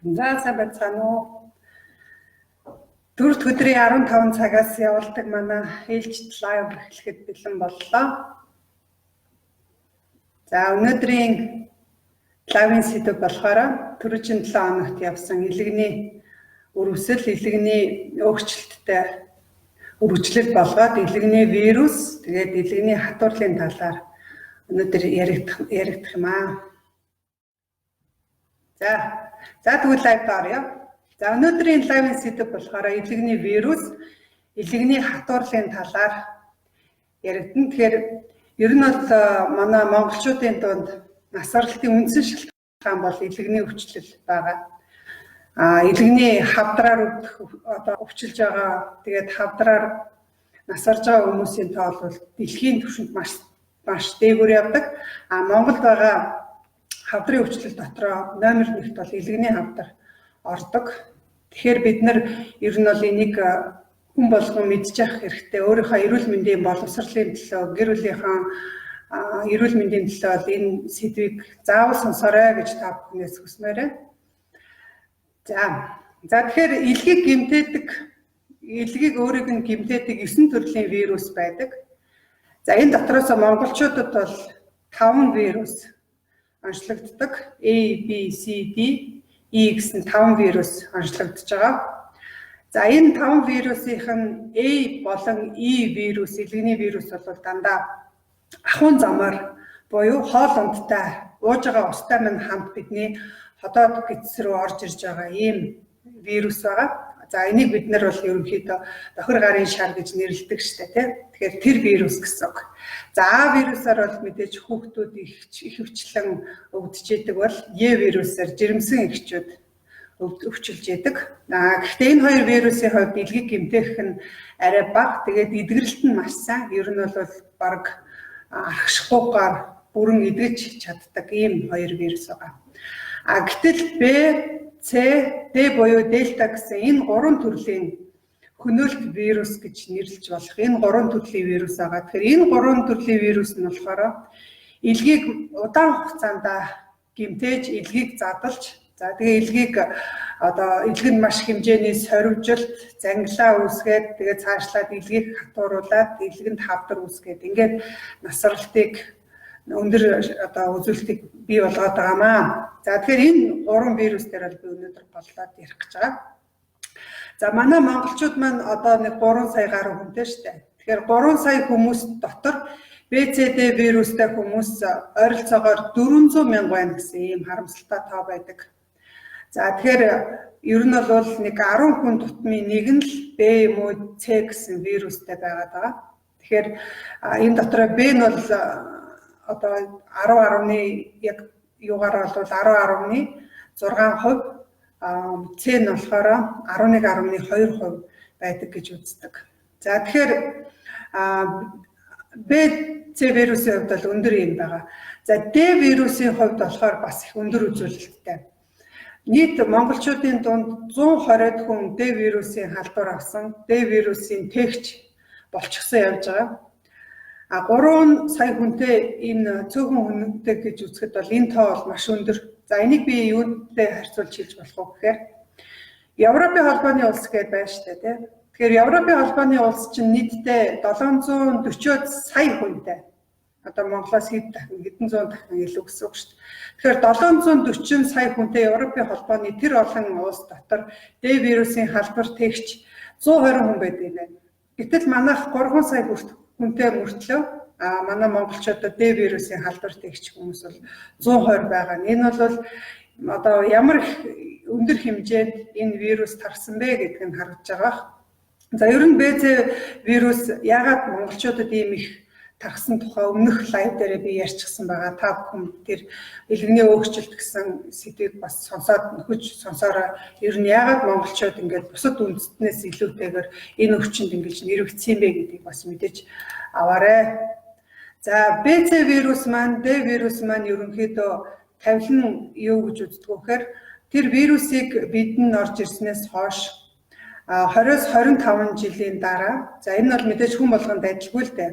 За, сайн байцгаана уу? Дөрөвд өдрийн 15 цагаас явуулдаг манай ээлжит live эхлэхэд бэлэн боллоо. За, өнөөдрийн live-ын сэдэв болохоор түрүүчийн 7 хоногт явсан илэгний үр өсөл, илэгний өөрчлөлттэй өргөжлөл болгоод илэгний вирус, тэгээд илэгний хатуурлын талаар өнөөдөр яригдах юм аа. За, тэгвэл live оръё. За, өнөөдрийн live-ын сэдэв болохоор илэгний вирус, илэгний хатуурлын талаар яригдана. Тэгэхээр ер нь бол манай монголчуудын дунд нас баралтын үндсэн шалтгаан бол илэгний өвчлөл байгаа. Илэгний хавдраар өвдөх, одоо өвчилж байгаа, тэгээд хавдраар нас барж байгаа хүмүүсийн тоо бол дэлхийн түвшинд маш маш дээгүүр явдаг. Монголд байгаа хавдрын өвчлөл дотроо номер 1-т бол илэгний хавдар ордог. Тэгэхээр бид нар ер нь бол энийг хүн болгон мэдчих хэрэгтэй. Өөрийнхөө эрүүл мэндийн боловсролын төлөө, гэр бүлийнхээ эрүүл мэндийн төлөө бол энэ сэдвийг заавал сонсоорой гэж та бүхнээс хүсмээр байна. За, тэгэхээр илгийг гэмтээдэг, илгийг өөрийг нь гэмтээдэг 9 төрлийн вирус байдаг. За, энэ дотроос монголчуудад бол 5 вирус онцлогддог. A, B, C, D, E гэсэн 5 вирус онцлогдож байгаа. За, энэ 5 вирусынх нь A болон E вирус, илгэний вирус бол дандаа ахуйн замаар буюу хоол ундтай, ууж байгаа устай минь хамт бидний ходоод гэдэс рүү орж ирж байгаа ийм вирус байгаа. За, энийг бид нар бол ерөнхийдөө бохир гарын шар гэж нэрлэдэг штэ, тий. Тэгэхээр тэр вирус гэсэн үг. За, А вирусаар бол мэдээж хүүхдүүд их ихэвчлэн өвдөж идэг бол Е вирусаар жирэмсэн эгчүүд өвчилж идэг. Гэхдээ энэ хоёр вирусын хувьд илгийг гэмтэх нь арай бага. Тэгээд эдгэрэлт нь маш сайн. Ер нь бол бараг архашгүйгээр бүрэн эдгэж чаддаг ийм хоёр вирус байгаа. Гэтэл Б, С, Д буюу дельта гэсэн энэ гурван төрлийн хөнөөлт вирус гэж нэрлэж болох энэ гурван төрлийн вирус байгаа. Тэгэхээр энэ гурван төрлийн вирус нь болохоор илгийг удаан хугацаанд гэмтээж, илгийг задалж, за тэгээ илгийг одоо илгэнд маш хэмжээний сорвижилт, зангилаа үүсгээд, тэгээ цаашлаад илгийг хатууруулад, илгэнд хавдар үүсгээд, ингээд нас баралтыг өндөр одоо үзүүлэлтийг бий болгоод байгаа юм аа. За, тэгэхээр энэ гурван вирус дээр бол би өнөөдөр голлоод ярих гэж байгаа. За, манай монголчууд маань одоо нэг 3 сая гаруй хүнтэй шүү дээ. Тэгэхээр 3 сая хүмүүс дотор BCD вирустай хүмүүс ойролцоогоор 400 мянга байна гэсэн ийм харамсалтай тоо байдаг. За, тэгэхээр ер нь бол нэг 10 хүн тутмын нэг нь л B юм уу C гэсэн вирустай байгаад байгаа. Тэгэхээр энэ дотор B нь бол одоо 10, яг юугаар бол 10.6%, C нь болохоор 11.2% байдаг гэж үздэг. За, тэгэхээр B, C вирусын хувьд бол өндөр юм байгаа. За, D вирусын хувьд болохоор бас их өндөр үзүүлэлттэй. Нийт монголчуудын дунд 120 хүн D вирусын халдвар авсан, D вирусын тэгч болчихсон явж байгаа. 3 сая хүнтэй энэ цөөхөн хүнтэй гэж үзэхэд бол энэ тоо бол маш өндөр. За, энийг би юунтэй харьцуулж хэлж болох вэ гэхээр Европын холбооны улс гэдээ байна шүү дээ, тий. Тэгэхээр Европын холбооны улс чинь нийтдээ 740 сая хүнтэй. Одоо Монголоос хэд дахин, хэдэн зуун дахин илүү гэсэн үг шүү дээ. Тэгэхээр 740 сая хүнтэй Европын холбооны тэр олон улс дотор Д вирусын халдвар тэгч 120 хүн байдаг юм байна. Гэтэл манайх 3 сая хүнтэй мөртлөө манай монголчуудад Д вирусын халдвар тэгч хүмүүс бол 120 байгаа. Энэ бол одоо ямар их өндөр хэмжээнд энэ вирус тарсан бэ гэдг нь харагдаж байгаа. За, ер нь БЦ вирус яагаад монголчуудад ийм их тархсан тухай өмнөх live дээр би ярьчихсан байгаа. Та бүхэн тэр илгэний өөрчлөлт гэсэн сэдвийг бас сонсоод нөхөж сонсоорой. Ер нь яагаад монголчууд ингээд бусад үндэстнээс илүүтэйгээр энэ өвчнөд ингэж нэрвэгдсэн бэ гэдгийг бас мэдэж аваарай. За, БЦ вирус маань, Д вирус маань ерөнхийдөө тавилан юу гэж үздэг вэ гэхээр тэр вирусыг бидэнд орж ирснээс хойш 20-с 25 жилийн дараа, за, энэ бол мэдээж хүн болгонд адилгүй л дээ.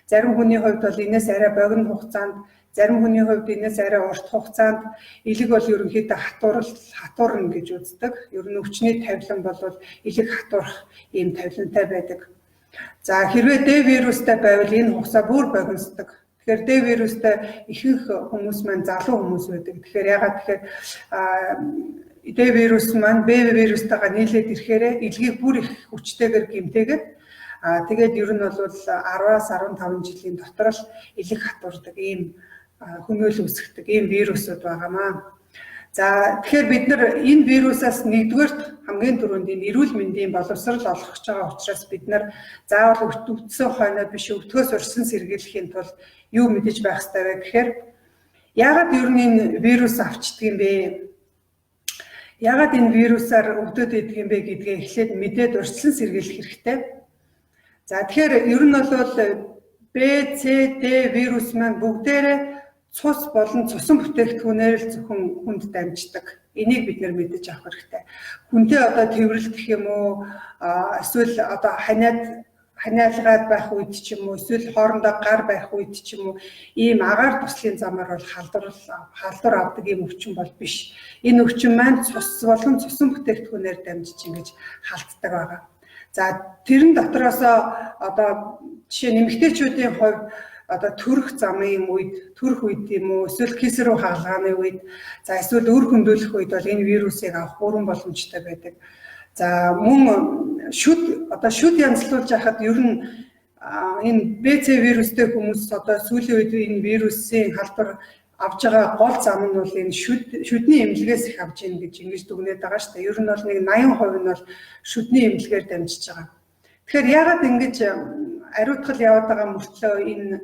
Зарим хүний хувьд бол энэс арай богино хугацаанд, зарим хүний хувьд энэс арай урт хугацаанд элэг бол ерөнхийдөө хатуурна гэж үздэг. Ер нь өвчний тавилан бол элэг хатуурах ийм тавилантай байдаг. За хэрвээ Д вирустай байвал энэ хугацаа бүр богиносдог. Тэгэхээр Д вирустай ихэнх хүмүүс маань залуу хүмүүс байдаг. Тэгэхээр ягаад тэгэхээр Д вирус маань Б вирустайгаа нийлээд ирэхээр элгийг бүр их хүчтэйгээр гэмтээгээд тэгээд ер нь бол 10-аас 15 жилийн дотор л элэг хатуурдаг ийм хөнөөл үүсгэдэг ийм вирусууд байгаамаа. За тэгэхээр бид нар энэ вирусаас нэгдүгээрт хамгийн түрүүнд энэ эрүүл мэндийн боловсрол олох гэж байгаа учраас бид нар заавал өвдсөн хойноо биш өвдгөөс урьдчилан сэргийлэхийн тулд юу мэдэж байх ёстой вэ гэхээр яагаад ер нь энэ вирус авчдаг юм бэ? Яагаад энэ вирусаар өвдөд идэх юм бэ гэдгээ эхлээд мэдээд урьдчилан сэргийлэх хэрэгтэй. За тэгэхээр ер нь бол Б, С, Д вирус маань бүгдээрээ цус болон цусан бүтээгдэхүүнээр л зөвхөн хүнд дамждаг. Энийг бид нэр мэдэж авах хэрэгтэй. Хүнтэй одоо тэврэлдэх юм уу, эсвэл одоо ханиалгаад байх үед ч юм уу, эсвэл хоорондоо гар барих үед ч юм уу, ийм агаар туслын замаар бол халдвар авдаг ийм өвчин бол биш. Энэ өвчин маань цус болон цусан бүтээгдэхүүнээр дамжиж ингэж халтдаг байгаа. За тэрэн дотроосоо одоо жишээ нь эмэгтэйчүүдийн хувьд одоо төрөх замын үед, төрөх үед юм уу, эсвэл кесарев хагалгааны үед, за эсвэл үр хөндүүлэх үед бол энэ вирусыг авах бүрэн боломжтой байдаг. За мөн шүд одоо шүд янзлуулж яхад ер нь энэ БЦ вирустэй хүмүүс одоо сүүлийн үед энэ вирусын халдвар авж байгаа гол зам нь бол энэ шүдний эмнэлгээс их авж ийн гэж ингэж дүгнээд байгаа шүү дээ. Ер нь бол нэг 80% нь бол шүдний эмнэлгээр дамжиж байгаа. Тэгэхээр яагаад ингэж ариутгал яваад байгаа мөртлөө энэ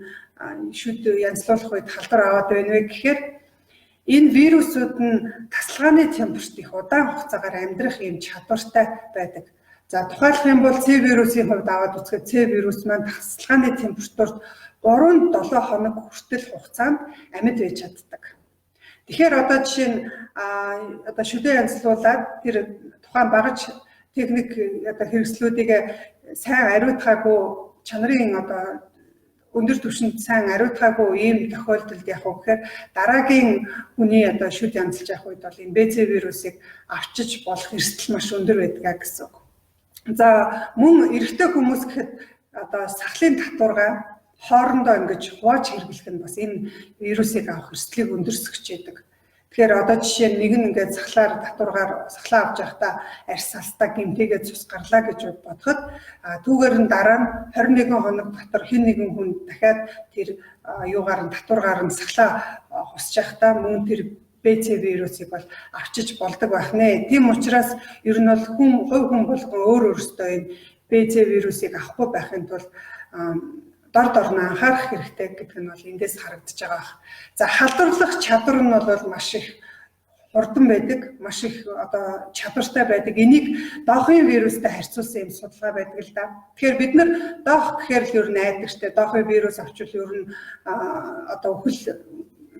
шүд янзлуулах үед халдвар аваад байна вэ гэхээр энэ вирусууд нь тасалгааны температурт их удаан хугацаагаар амьдрах ийм чадвартай байдаг. За тухайлах юм бол С вирусын хувьд аваад үзэхэд С вирус маань тасалгааны температурт 3-7 хоног хүртэл хугацаанд амьд байж чаддаг. Тэгэхээр одоо жишээ нь одоо шүдээ янзлуулаад тэр тухайн багаж техник одоо хэрэгслүүдийг сайн ариутгаагүй чанарын одоо өндөр түвшинд сайн ариутгаагүй ийм тохиолдолд яг уу гэхээр дараагийн хүний одоо шүд янзлж явах үед бол энэ БЦ вирусыг авчиж болох эрсдэл маш өндөр байдаг гэсэн үг. За мөн эрэгтэй хүмүүс гэхэд одоо сахлын татваргаа хоорондоо ингэж хувааж хэрэглэх нь бас энэ вирусыг авах эрсдлийг өндөрсгөж яадаг. Тэгэхээр одоо жишээ нь нэг нь ингээд сахлаар татваргаар сахлаа авч явахдаа арьс алстаа гэмтээгээ цус гарлаа гэж бодоход түүгээр нь дараа нь 21 хоног дотор хэн нэгэн хүн дахиад тэр юугаар нь татваргаар нь сахлаа хусч явахдаа мөн тэр БЦ вирусыг бол авчиж болдог байх нэ. Тийм учраас ер нь бол хүн хувь хүн болгон өөр өөртөө энэ БЦ вирусыг авахгүй байхын тулд дор дор нь анхаарах хэрэгтэй гэдэг нь бол эндээс харагдаж байгаа бах. За халдварлах чадвар нь бол маш их хурдан байдаг, маш их одоо чадвартай байдаг. Энийг доохын вирустай харьцуулсан юм судалгаа байдаг л да. Тэгэхээр бид нар доох гэхээр л ер нь айдаг штэ. Доохын вирус авчвал ер нь одоо үхэл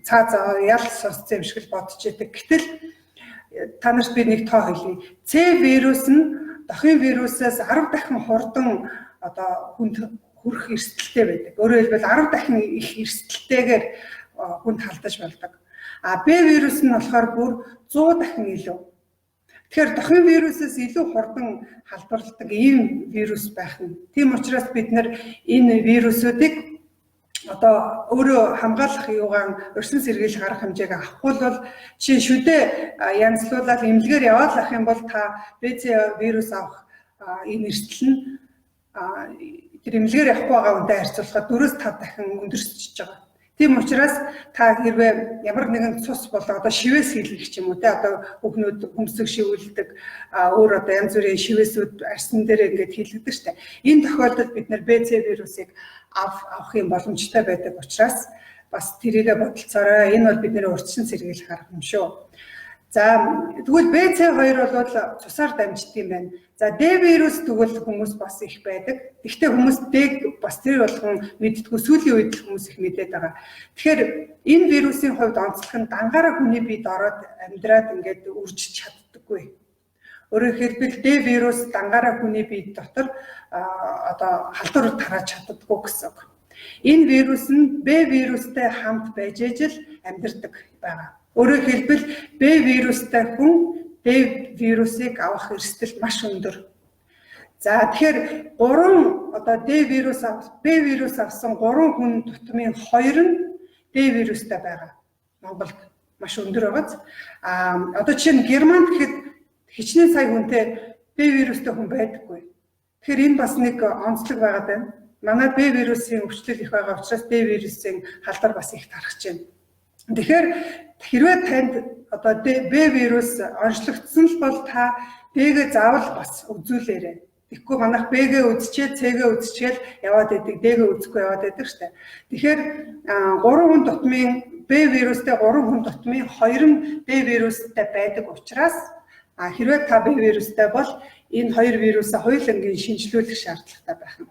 цаа цаа ял сонсцсон юм шиг л бодож идэг. Гэтэл та нарт би нэг тоо хэлье. С вирус нь дохын вирусаас 10 дахин хурдан одоо хүнд хүрэх эрсдэлтэй байдаг. Өөрөөр хэлбэл 10 дахин их эрсдэлтэйгээр хүнд халдаж болдог. А Б вирус нь болохоор бүр 100 дахин илүү. Тэгэхээр дохын вирусээс илүү хурдан халдварладаг ийм вирус байх нь. Тийм учраас бид нар энэ вирусуудыг одоо өөрөө хамгаалах юугаан урьдчилан сэргийлэх арга хэмжээг авахгүй бол жишээ шүдээ янзлуулаад эмнэлгээр яваал ах юм бол та БЦ вирус авах энэ эрсдэл нь тэр эмнэлгээр явахгүй байгаа хүнтэй харьцуулахад 4-5 дахин өндөрсөж байгаа. Тийм учраас та хэрвээ ямар нэгэн цус болоо одоо шивээс хийлгэх ч юм уу те одоо хүүхнүүд хөмсөг шивүүлдэг өөр одоо янз бүрийн шивээсүүд арьсан дээр ингээд хийлгдэг штэ. Энэ тохиолдолд бид нэр БЦ вирусыг авах юм боломжтой байдаг учраас бас тэрийгэ бодолцоорой. Энэ бол бидний урьдчилан сэргийлэх арга юм шүү. За тэгвэл БЦ2 бол цусаар дамждаг юм байна. За Д вирус тэгвэл хүмүүс бас их байдаг. Гэхдээ хүмүүс Д-г бас тэр болгон мэддэггүй, сүүлийн үед л хүмүүс их мэдээд байгаа. Тэгэхээр энэ вирусын хувьд онцлог нь дангаараа хүний биед ороод амьдраад ингээд үржиж чаддаггүй. Өөрөөр хэлбэл Д вирус дангаараа хүний биед дотор одоо халдвар тарааж чаддаггүй гэсэн үг. Энэ вирус нь Б вирустай хамт байж ижил амьдардаг байгаа. Өөрөөр хэлбэл Б вирустай хүн Д вирусыг авах эрсдэл маш өндөр. За, тэгэхээр 3 одоо Д вирус, Б вирус авсан 3 хүн тутмын 2 нь Д вирустай байгаа. Монголд маш өндөр байгааз. Одоо жишээ нь Германд гэхэд хичнээн сая хүнтэй Б вирустай хүн байдаггүй. Тэгэхээр энэ бас нэг онцлог байгаад байна. Манай Б вирусын өвчлөл их байгаа учраас Д вирусын халдвар бас их тархаж байна. Тэгэхээр хэрвээ танд одоо Б вирус онцлогдсон л бол та Д-гээ заавал бас үзүүлээрэй. Тэгэхгүй манайх Б-гээ үзчихээд, С-гээ үзчихэл яваад байдаг, Д-гээ үзэхгүй яваад байдаг штэ. Тэгэхээр 3 хүн тутмын Б вирустай 3 хүн тутмын 2 нь Д вирустай байдаг учраас хэрвээ та Б вирустай бол энэ хоёр вирусаа хоёулангийн шинжилүүлэх шаардлагатай байх нь.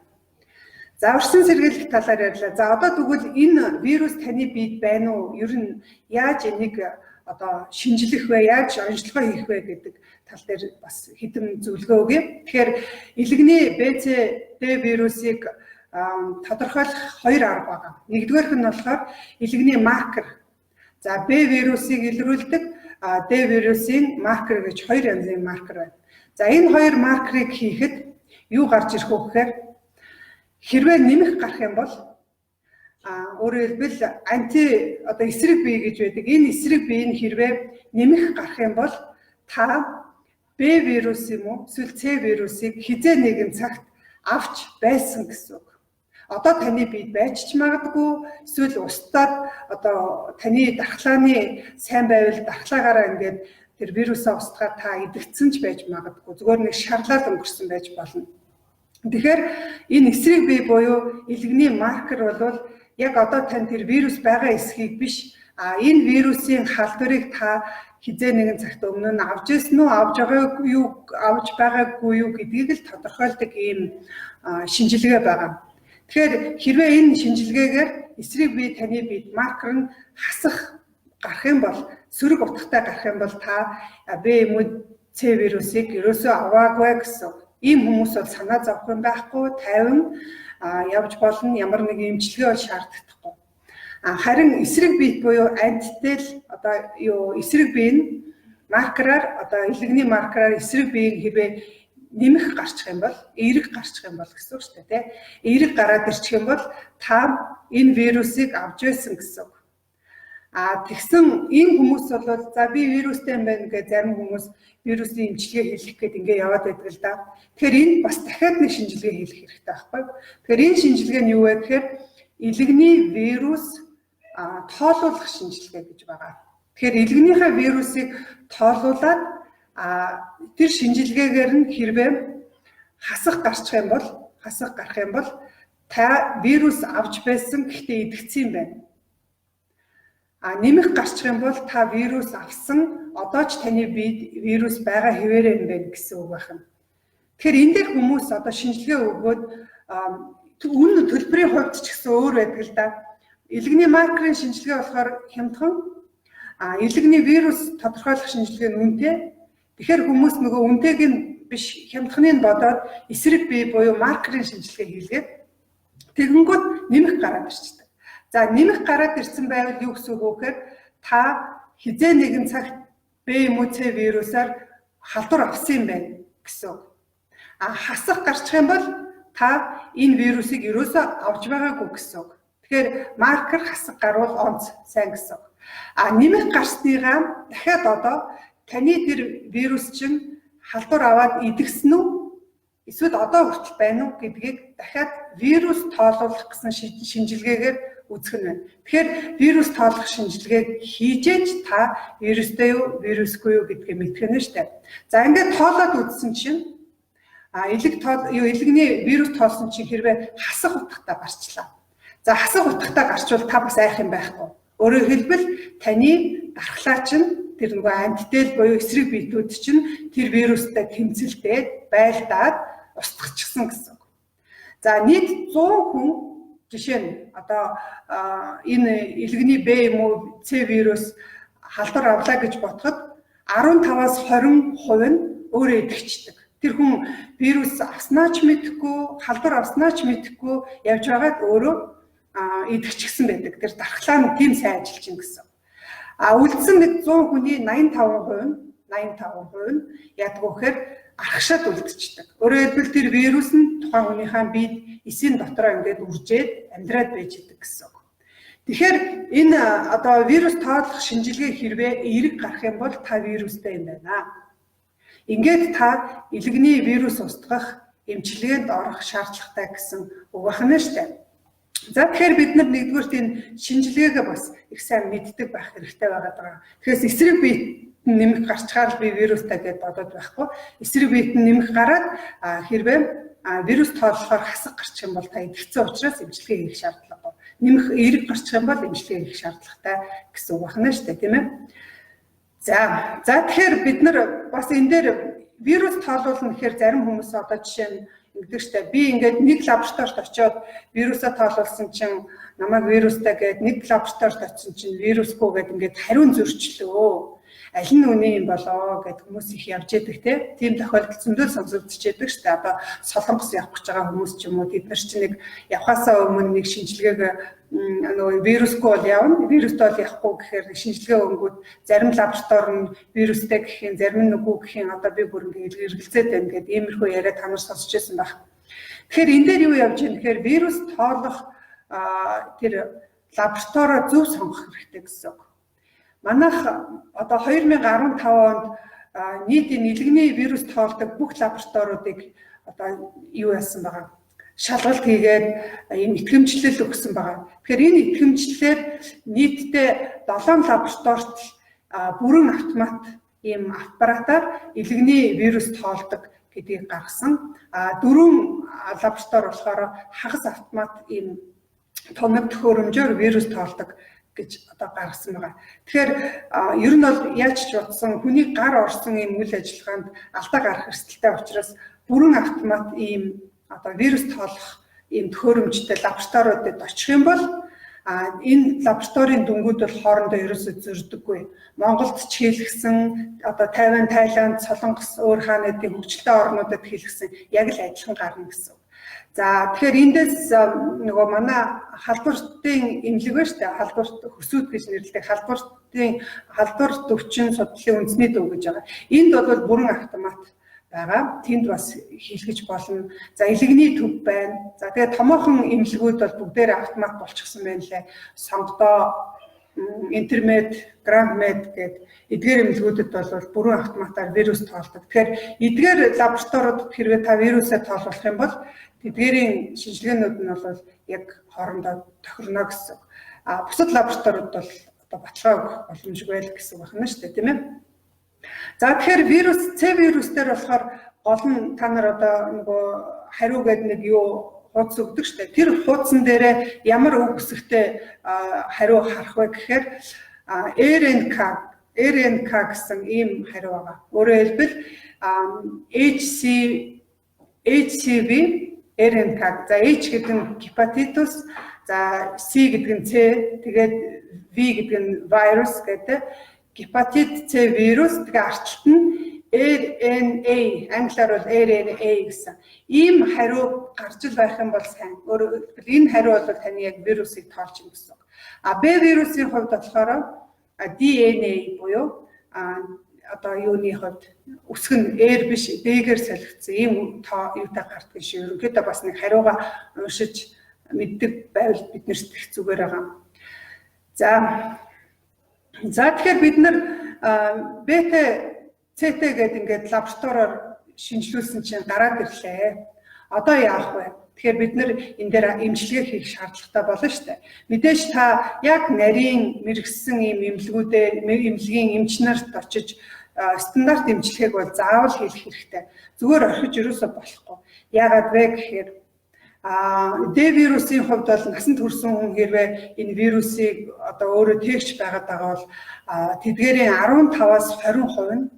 За, орчин сэргийлэх талаар ярьлаа. За, одоо тэгвэл энэ вирус таны биед байна уу? Ер нь яаж энийг одоо шинжлэх вэ? Яаж онцлогоо хийх вэ гэдэг тал дээр бас хэдэн зөвлөгөө өгье. Тэгэхээр илэгний Б, С, Д вирусыг тодорхойлох хоёр арга байгаа. Нэгдүгээрх нь болохоор илэгний маркер. За, Б вирусыг илрүүлдэг, Д вирусын маркер гэж хоёр янзын маркер байна. За, энэ хоёр маркерыг хийхэд юу гарч ирэх вэ гэхээр хэрвээ нэмэх гарах юм бол, өөрөөр хэлбэл анти одоо эсрэг бие гэж байдаг. Энэ эсрэг бие нь хэрвээ нэмэх гарах юм бол та Б вирус юм уу эсвэл С вирусыг хизээ нэгэн цагт авч байсан гэсэн үг. Одоо таны биед байж ч магадгүй, эсвэл устдаад одоо таны дархлааны сайн байвал дархлаагаараа ингээд тэр вирусаа устгаад та идэгдсэн ч байж магадгүй. Зүгээр нэг шарлаад өнгөрсөн байж болно. Тэгэхээр энэ эсрэг бие буюу илгэний маркер бол яг одоо тань тэр вирус байгаа эсхийг биш, энэ вирусын халдварыг та хизээ нэгэн цагт өмнө нь авч ирсэн үү, авч байгаагүй юу, авч байгаагүй юу гэдгийг л тодорхойлдог ийм шинжилгээ байгаа. Тэгэхээр хэрвээ энэ шинжилгээгээр эсрэг бие таны биед маркер нь хасах гарах юм бол, сөрөг утгатай гарах юм бол та Б юм уу С вирусыг ерөөсөө аваагүй гэсэн. Ийм хүмүүс бол санаа зовох юм байхгүй, тайван явж болно, ямар нэгэн эмчилгээ бол шаардлагатай. Харин эсрэг биет буюу антитэл одоо юу эсрэг бие нь маркераар одоо илэгний маркераар эсрэг биеийг хэрвээ нэмэх гарчих юм бол, эерэг гарчих юм бол гэсэн үг шүү дээ, тий. Эерэг гараад ирчих юм бол та энэ вирусыг авч байсан гэсэн үг. Тэгсэн ийм хүмүүс бол за би вирустай юм байна гэж зарим хүмүүс вирусын эмчилгээ хийх гээд ингээ яваад байдаг л да. Тэгэхээр энд бас дахиад нэг шинжилгээ хийх хэрэгтэй байхгүй. Тэгэхээр энэ шинжилгээ нь юу вэ гэхээр илэгний вирус тоолуулах шинжилгээ гэж байгаа. Тэгэхээр илэгнийхээ вирусыг тоолуулаад тэр шинжилгээгээр нь хэрвээ хасах гарчих юм бол, хасах гарах юм бол та вирус авч байсан, гэхдээ идэгдсэн юм байна. Нэмэх гарчих юм бол та вирус авсан, одоо ч таны биед вирус байгаа хэвээрээ юм байна гэсэн үг байна. Тэгэхээр энэ дээр хүмүүс одоо шинжилгээ өгөөд үн төлбөрийн хувьд ч гэсэн өөр байдаг л да. Илэгний маркерын шинжилгээ болохоор хямдхан, илэгний вирус тодорхойлох шинжилгээ нь үнэтэй. Тэгэхээр хүмүүс нөгөө үнэтэйг нь биш, хямдханыг нь бодоод эсрэг бие буюу маркерын шинжилгээ хийлгээд тэгэнгүүт нэмэх гараад ирчихдэг. За, нэмэх гараад ирсэн байвал юу гэсэн үг вэ гэхээр та хизээ нэгэн цагт Б юм уу С вирусаар халдвар авсан юм байна гэсэн үг. Хасах гарчих юм бол та энэ вирусыг ерөөсөө авч байгаагүй гэсэн үг. Тэгэхээр маркер хасах гарвал онц сайн гэсэн үг. Нэмэх гарсныгаа дахиад одоо таны тэр вирус чинь халдвар аваад идэгсэн үү? Эсвэл одоо хүртэл байна уу гэдгийг дахиад вирус тоолуулах гэсэн шинжилгээгээр үзэх нь байна. Тэгэхээр вирус тоолох шинжилгээг хийжээж та вирустэй юу, вирусгүй юу гэдгийг мэдэх нь шүү дээ. За, ингээд тоолоод үзсэн чинь илэг тоол юу илэгний вирус тоолсон чинь хэрвээ хасах утгатай гарчлаа. За, хасах утгатай гарчвал та бас айх юм байхгүй. Өөрөөр хэлбэл таны дархлаа чинь тэр нөгөө антитэл буюу эсрэг биетүүд чинь тэр вирустай тэмцэлдээд байлдаад устгахчихсан гэсэн үг. За, нийт 100 хүн жишээ нь одоо энэ илгэний Б юм уу С вирус халдвар авлаа гэж бодоход 15-аас 20% нь өөрөө идэвхждэг. Тэр хүн вирус авснаа ч мэдэхгүй, халдвар авснаа ч мэдэхгүй явж байгаад өөрөө идэгчгсэн байдаг. Тэр дархлаа нь тийм сайн ажиллаж байна гэсэн. А үлдсэн нэг 100 хүний 85% нь 85% нь яадаг вэ гэхээр архашаад үлдчихдэг. Өөрөөр хэлбэл тэр вирус нь тухайн хүнийхээ биед эсийн дотроо ингээд үржээд амьдраад байж идэг гэсэн үг. Тэгэхээр энэ одоо вирус тоолох шинжилгээ хэрвээ эерэг гарах юм бол та вирустай юм байна. Ингээд та илгэний вирус устгах эмчилгээнд орох шаардлагатай гэсэн үг байна шүү дээ. За тэгэхээр бид нар нэгдүгээрт энэ шинжилгээгээ бас их сайн мэддэг байх хэрэгтэй байгаа даа. Тэгэхээр эсрэг биет нэмэх гарчгаар би вирустай гэдээ бодоод байхгүй. Эсрэг биет нь нэмэх гараад хэрвээ вирус тооллохоор хасаг гарчих юм бол та идэвхсэн учраас эмчилгээ хийх шаардлагагүй. Нэмэх эерэг гарчих юм бол эмчилгээ хийх шаардлагатай гэсэн үг байна шүү дээ, тийм ээ. За тэгэхээр бид нар бас энэ дээр вирус тоолуулна гэхээр зарим хүмүүс одоо жишээ нь ингэдэг штэ, би ингээд нэг лабораторид очиод вирусаа тоолуулсан чинь намайг вирустай гээд, нэг лабораторид очисон чинь вирусгүй гээд ингээд хариу зөрчлөө. Аль нь үнэн юм болоо гэд хүмүүс их явж яадаг те. Тийм тохиолдол зөндөл сонсогдож яадаг штэ. Одоо Солонгос явах гэж байгаа хүмүүс ч юм уу, тэд нар чинь нэг явхаасаа өмнө нэг шинжилгээг нөгөө вирусгүй бол явна, вирустай бол явахгүй гэхээр шинжилгээ өнгүүд зарим лаборатори нь вирустай гэх юм, зарим нь үгүй гэх юм, одоо би бүр ингээд эргэлзээд байна гэд иймэрхүү яриа та нар сонсч байсан байх. Тэгэхээр энэ дээр юу явж байгаа гэхээр вирус тоолох тэр лабораторио зөв сонгох хэрэгтэй гэсэн үг. Манайх одоо 2015 онд нийт илгэний вирус тоолдог бүх лабораториудыг одоо юу яасан байгаа, шалгалт хийгээд ийм итгэмжлэл өгсөн байгаа. Тэгэхээр энэ итгэмжлэлээр нийтдээ 7 лабораторид бүрэн автомат ийм аппаратаар илгэний вирус тоолдог гэдгийг гаргасан. А 4 лаборатори болохоор хагас автомат ийм тоног төхөөрөмжөөр вирус тоолдог гэж одоо гаргасан байгаа. Тэгэхээр ер нь бол яаж ч бодсон хүний гар орсон ийм үйл ажиллагаанд алдаа гарах эрсдэлтэй учраас бүрэн автомат ийм одоо вирус тоолох ийм төхөөрөмжтэй лабораториудад очих юм бол энэ лабораторийн дүнгууд бол хоорондоо ерөөсөө зөрдөггүй. Монголд ч хийлгсэн, одоо Тайван, Тайланд, Солонгос өөр хаануудын хөгжилтэй орнуудад хийлгсэн яг л адилхан гарна гэсэн. За тэгэхээр эндээс нөгөө манай халдвартын эмнэлэг байна шүү дээ. Халдварт хөсүүд гэж нэрлэдэг. Халдвартын халдвар төвчин судлалын үндэсний төв гэж байгаа. Энд бол бүрэн автомат байгаа. Тэнд бас хийлгэж болно. За илгэний төв байна. За тэгээд томоохон эмнэлгүүд бол бүгдээрээ автомат болчихсон байна лээ. Сонгодоо, Интермед, Грандмед гээд эдгээр эмнэлгүүдэд бол бүрэн автоматар вирус тоолдог. Тэгэхээр эдгээр лабораториуд хэрвээ та вирусаа тоолуулах юм бол тэдгээрийн шинжилгээнүүд нь бол яг хоорондоо тохирно гэсэн. А бусад лабораториуд бол одоо баталгаа өгөх боломжгүй л гэсэн үг байна шүү дээ, тийм ээ. За тэгэхээр вирус С вирус дээр болохоор гол нь та нар одоо нөгөө хариу гэдэг нэг юу хуудас өгдөг шүү дээ. Тэр хуудсан дээрээ ямар үг үсэгтэй хариу харах вэ гэхээр RNK гэсэн ийм хариу байгаа. Өөрөөр хэлбэл HCV RNK. За H гэдэг нь гепатитус, за C гэдэг нь C, тэгээд V гэдэг нь вирус гэдэг. Гепатит С вирус, тэгээ арчлалт нь RNA, англиар бол RNA гэсэн. Ийм хариу гарч ил байх юм бол сайн. Өөрөөр хэлбэл энэ хариу бол таны яг вирусыг тоолж юм гэсэн үг. А Б вирусын хувьд болохоор DNA буюу одоо юуны хувьд үсэг нь R биш D-гээр солигдсон ийм тоо юутай гардаг шиг. Ерөнхийдөө бас нэг хариугаа уншиж мэддэг байвал биднэрт их зүгээр байгаа. За тэгэхээр бид нар бета ЦТ гэдэг ингээд лабораториор шинжилүүлсэн чинь гараад ирлээ. Одоо яах вэ? Тэгэхээр бид нар энэ дээр эмчилгээ хийх шаардлагатай болно шүү дээ. Мэдээж та яг нарийн мэрэгсэн ийм эмнэлгүүдээ эмнэлгийн эмч нарт очиж стандарт эмчилгээг бол заавал хийх хэрэгтэй. Зүгээр орхиж ерөөсөө болохгүй. Яагаад вэ гэхээр Д вирусын хувьд бол насанд хүрсэн хүн хэрвээ энэ вирусыг одоо өөрөө тэгч байгаад байгаа бол тэдгээрийн 15-аас 20% нь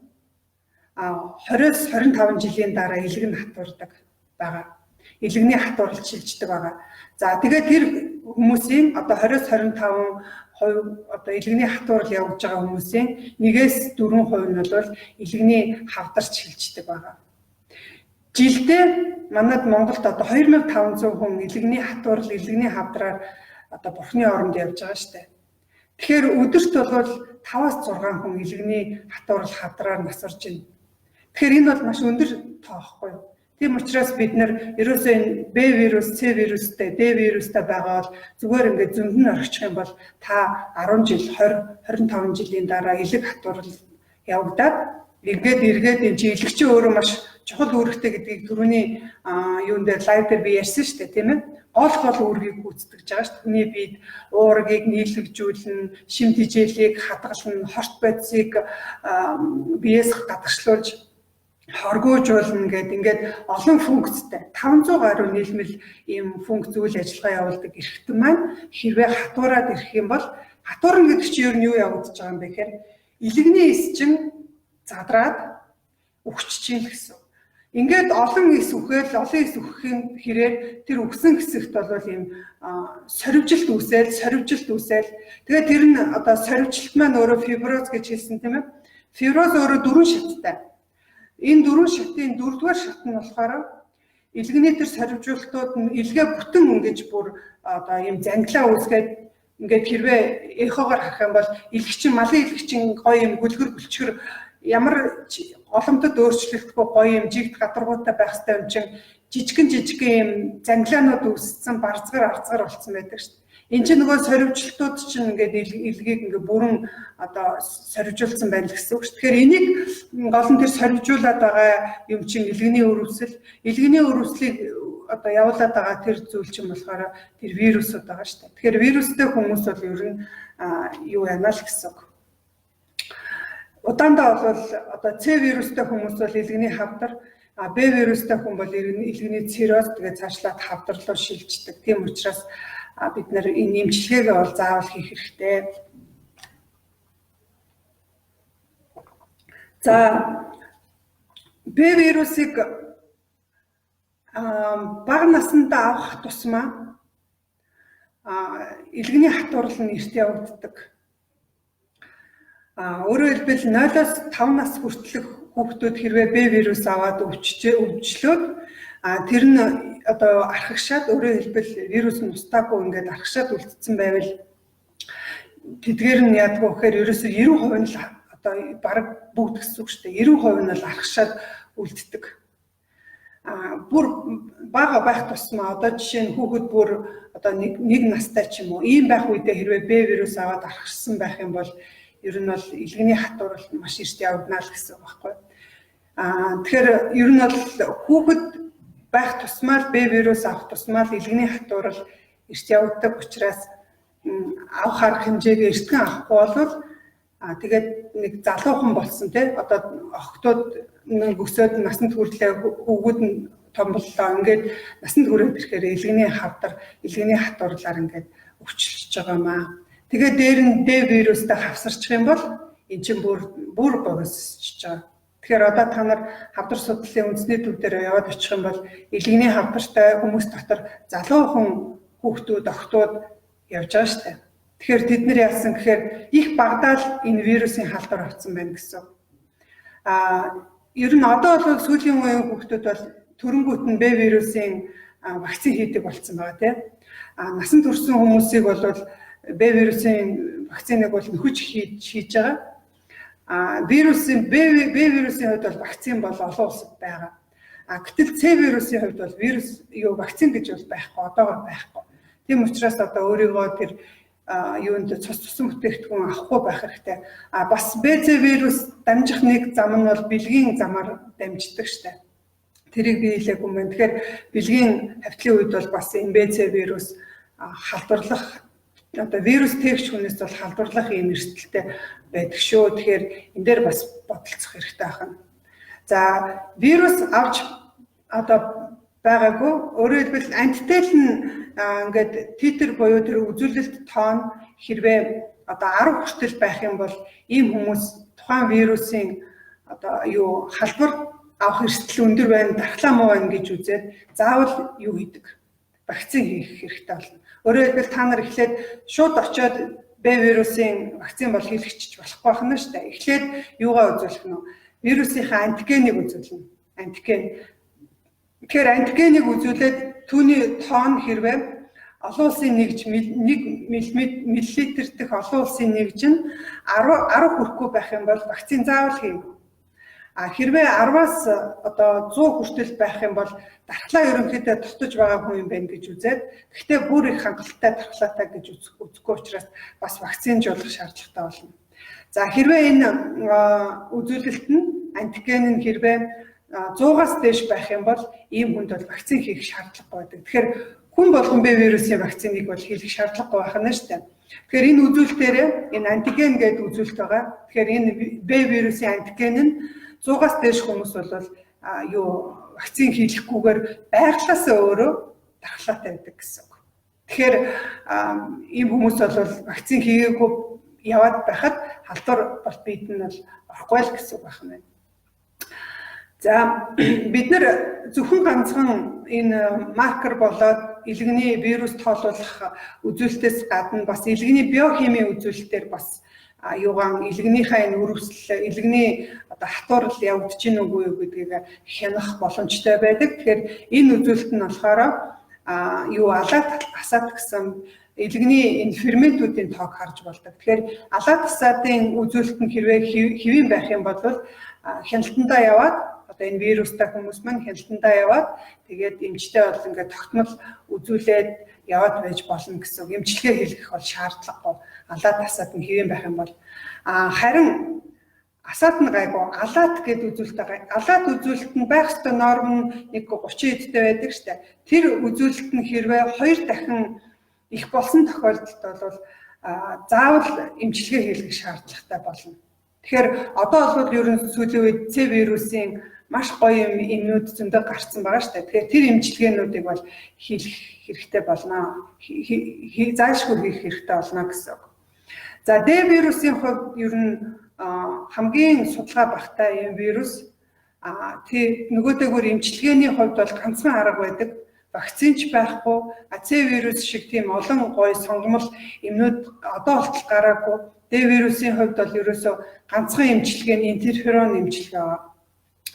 20-оос 25 жилийн дараа илэг нь хатуурдаг байгаа. Илэгний хатуурал шилждэг байгаа. За тэгээд тэр хүмүүсийн одоо 20-оос 25% одоо илэгний хатуурал явагдаж байгаа хүмүүсийн 1-ээс 4% нь бол илэгний хавдарч шилждэг байгаа. Жилдээ манад Монголд одоо 2500 хүн илэгний хатуурал, илэгний хавдраар одоо бурхны оронд явж байгаа штэ. Тэгэхээр өдөрт бол 5-аас 6 хүн илгэний хатуурал хавдраар нас барж байна. Тэгэхээр энэ бол маш өндөр тоо байхгүй юу? Тийм учраас бид нар ерөөсөө энэ Б вирус, С вирустэй, Д вирустай байгаа бол зүгээр ингээд зөнд нь орчих юм бол та 10 жил, 20, 25 жилийн дараа элэг хатуурал явагдаад ингээд эргээд энэ чи элэг чи өөрөө маш чухал үүрэгтэй гэдгийг түрүүний юун дээр live дээр би ярьсан шүү дээ, тийм ээ. Гол гол үүргийг гүйцэтгэж байгаа шүү дээ. Хүний биед уургийг нийлэгжүүлнэ, шим тэжээлийг хадгална, хорт бодисыг биеэс гадагшлуулж хоргоожуулна гэдэг ингээд олон функцтэй 500 гаруй нийлмэл ийм функц үйл ажиллагаа явуулдаг эрхтэн маань хэрвээ хатуураад ирэх юм бол хатуурна гэдэг чинь ер нь юу явагдаж байгаа юм бэ гэхээр илэгний эс чинь задраад үхчихэж чинь л гэсэн. Ингээд олон эс үхэл, олон эс үхэхийн хэрээр тэр үхсэн хэсэгт бол ийм сорвижилт үүсэл, сорвижилт үүсэл. Тэгээд тэр нь одоо сорвижилт маань өөрөө фиброз гэж хэлсэн, тийм ээ. Фиброз өөрөө дөрвөн шаттай. Энэ дөрвөн шатын дөрөвдүгээр шат нь болохоор илгэний тэр сорвижуултууд нь илгээ бүтэн ингэж бүр одоо ийм зангилаа үүсгээд ингээд хэрвээ эхогоор харах юм бол илэгчин малын илэгчин гоё юм гүлгэр гүлчгэр ямар голомтод өөрчлөгдөхгүй гоё юм жигд гадаргуутай байх хэрэгтэй юм чинь жижигэн жижигэн юм зангилаанууд үүссэн барзгар арзгар болцсон байдаг шүү дээ. Энд чинь нөгөө сорвижилтууд чинь ингээд илгээг ингээд бүрэн одоо сорвижуулсан байна л гэсэн үг шүү. Тэгэхээр энийг гол нь тэр сорвижуулаад байгаа юм чинь илгэний өрөвсөл, илгэний өрөвслийг одоо явуулаад байгаа тэр зүйл чинь болохоор тэр вирусууд байгаа шүү дээ. Тэгэхээр вирустэй хүмүүс бол ер нь юу яана л гэсэн үг. Удаандаа бол одоо С вирустэй хүмүүс бол илгэний хавдар, а Б вирустэй хүн бол илгэний цирроз, тэгээд цаашлаад хавдар руу шилждэг. Тийм учраас бид нар энэ эмчилгээгээ бол заавал хийх хэрэгтэй. За, Б вирусыг бага насндаа авах тусмаа илгэний хатуурал нь эрт явагддаг. Өөрөөр хэлбэл 0-оос 5 нас хүртэлх хүүхдүүд хэрвээ Б вирус аваад өвчлөөд тэр нь одоо архагшаад, өөрөөр хэлбэл вирус нь устаагүй ингээд архагшаад үлдсэн байвал тэдгээр нь яадгүй гэхээр ерөөсөө 90% нь л одоо бараг бүгд гэсэн үг шүү дээ. 90% нь л архагшаад үлддэг. Бүр бага байх тусмаа одоо жишээ нь хүүхэд бүр одоо нэг настай ч юм уу ийм байх үедээ хэрвээ Б вирус аваад архагшсан байх юм бол ер нь бол илгэний хатуурал маш эрт явагдана л гэсэн үг байхгүй. Тэгэхээр ер нь бол хүүхэд байх тусмаа л Б вирус авах тусмаа л илгэний хатуурал эрт явагддаг учраас авах арга хэмжээг эртхэн авахгүй бол тэгээд нэг залуухан болсон тий одоо охтууд нэг өсөөд насанд хүрлээ, хүүгүүд нь том боллоо, ингээд насанд хүрээд ирэхээр илгэний хавдар, илгэний хатуурлаар ингээд өвчлөж байгаа маа. Тэгээд дээр нь Д вирустай хавсарчих юм бол эн чинь бүр богиносч байгаа. Тэгэхээр одоо та нар хавдар судлалын үндэсний төв дээр яваад очих юм бол илгэний хавдартай хүмүүс дотор залуухан хүүхдүүд, охтууд явж байгаа шүү дээ. Тэгэхээр тэд нар яасан гэхээр их багадаа л энэ вирусын халдвар авсан байна гэсэн. Ер нь одоо бол сүүлийн үеийн хүүхдүүд бол төрөнгүүт нь Б вирусын вакцин хийдэг болсон байгаа тийм. Насан турсан хүмүүсийг бол Б вирусын вакциныг бол нөхөж хийж байгаа. Вирусын Б вирусын хувьд бол вакцин бол олон улсад байгаа. Гэтэл С вирусын хувьд бол вирус юу вакцин гэж бол байхгүй, одоогор байхгүй. Тийм учраас одоо өөрийгөө тэр юунд цус цусан бүтээгдэхүүн авахгүй байх хэрэгтэй. Бас Б, С вирус дамжих нэг зам нь бол бэлгийн замаар дамждаг штэ. Тэрийг би хэлээгүй юм байна. Тэгэхээр бэлгийн хавтлын үед бол бас энэ Б, С вирус халдварлах одоо вирус тэгч хүнээс бол халдварлах ийм эрсдэлтэй байдаг шүү. Тэгэхээр энэ дээр бас бодолцох хэрэгтэй байна. За, вирус авч одоо байгаагүй, өөрөөр хэлбэл антител нь ингээд титр буюу тэр үзүүлэлт тоон хэрвээ одоо 10 хүртэл байх юм бол ийм хүмүүс тухайн вирусын одоо юу халдвар авах эрсдэл өндөр байна, дархлаа муу байна гэж үзээд заавал юу хийдэг? Вакцин хийх хэрэгтэй болно. Өөрөөр хэлбэл та нар эхлээд шууд очиод Б вирусын вакцин бол хийлгэчих болохгүй байна шүү дээ. Эхлээд юугаа үзүүлэх нь вэ? Вирусынхаа антигенийг үзүүлнэ. Антиген. Тэгэхээр антигенийг үзүүлээд түүний тоон хэрвээ Олон улсын нэгж 1 мл дэх олон улсын нэгж нь 10 хүрэхгүй байх юм бол вакцин заавал хийнэ. А хэрвээ 10-аас одоо 100 хүртэл байх юм бол дархлаа ерөнхийдөө тогтож байгаа хүн юм байна гэж үзээд, гэхдээ бүр их хангалттай дархлаатай гэж үзэхгүй учраас бас вакцинжуулах шаардлагатай болно. За хэрвээ энэ үзүүлэлт нь антиген нь хэрвээ 100-аас дээш байх юм бол ийм хүнд бол вакцин хийх шаардлагагүй байдаг. Тэгэхээр хүн болгон Б вирусын вакциныг бол хийх шаардлагагүй байх нь шүү дээ. Тэгэхээр энэ үзүүлэлтээрээ энэ антиген гэдэг үзүүлэлт байгаа. Тэгэхээр энэ Б вирусын антиген нь 100-аас дээш хүмүүс бол юу вакцин хийлгэхгүйгээр байглаасаа өөрөө дархлаатай байдаг гэсэн үг. Тэгэхээр ийм хүмүүс бол вакцин хийгээгүй яваад байхад халдвар бол бид нь бол орохгүй л гэсэн үг байх нь байна. За бид нар зөвхөн ганцхан энэ маркер болоод илгэний вирус тоолуулах үзүүлэлтээс гадна бас илгэний биохимийн үзүүлэлтээр бас юугаан илгэнийхээ энэ өрөвсөл, илгэний одоо хатуурал явагдаж гин үгүй юу гэдгийг хянах боломжтой байдаг. Тэгэхээр энэ үзүүлэлт нь болохоор юу алаат асаад гэсэн илгэний энэ ферментүүдийн тоог харж болдог. Тэгэхээр алаат асаадын үзүүлэлт нь хэрвээ хэвийн байх юм бол хяналтандаа яваад одоо энэ вирустай хүмүүс маань хяналтандаа яваад тэгээд эмчтэй бол ингээд тогтмол үзүүлээд яваад байж болно гэсэн үг. Эмчилгээ хийх бол шаардлагагүй. Алаат асаад нь хэвийн байх юм бол харин асаад нь гайгүй, алаат гэдэг үзүүлэлт байгаа. Алаат үзүүлэлт нь байх ёстой норм нь нэг 30 эдтэй байдаг штэ. Тэр үзүүлэлт нь хэрвээ 2 дахин их болсон тохиолдолд бол заавал эмчилгээ хийх шаардлагатай болно. Тэгэхээр одоо бол ер нь сүүлийн үед С вирусын маш гоё юм эмнүүд зөндөө гарцсан байгаа шүү дээ. Тэгэхээр тэр эмчилгээнүүдийг бол хийх хэрэгтэй болно. Заашгүй хийх хэрэгтэй болно гэсэн үг. За Д вирусын хувьд ер нь хамгийн судалгаа багтай юм вирус. Тий нөгөөдөөгөр эмчилгээний хувьд бол ганцхан арга байдаг. Вакцинч байхгүй, С вирус шиг тийм олон гоё сонгомол эмнүүд одоо болтол гараагүй. Д вирусын хувьд бол ерөөсөө ганцхан эмчилгээ нь интерферон эмчилгээ байна.